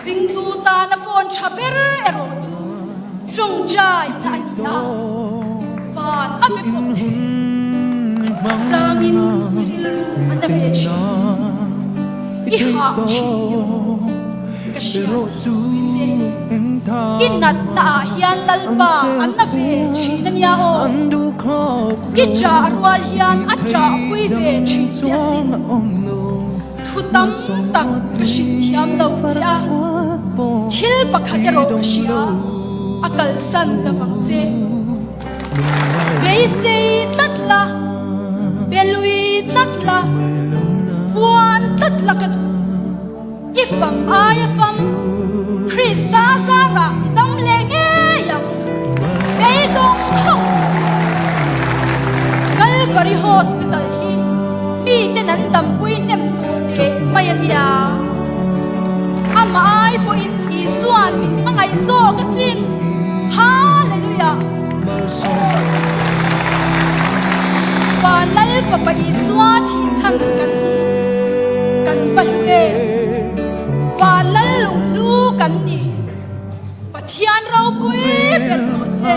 Ringtu tana phone tha ber erawh chu tawngtaina a ni a, van a be pawh thei. Changin i rilru a na ve thin, i hah thin emaw ka hriat hi che. I natna ah hian Lalpa a na ve thin a nia aw. I ṭah rual hian a ṭahpui ve thin che asin. Thu tam tak ka hrilh thiam lo che a, thil pakhat erawh ka hria, a kalsan lo vang che. Beisei tlat la, belui tlat la, puan tlat la ka duh. I fam aia fam, Krista zarah i dam leh ngei ang. Beidawng hauh suh. Calvary Hospital hi miten an dampui hnem tawh teh mai a nia. Amah ai pawhin Isua'n min hmangaih zawk asin. Hallelujah! Van Lal Fapa Isua thihchhan kan ni, kan va hlu em! Van Lal lunghlu kan ni, Pathian ropui ber rawh se.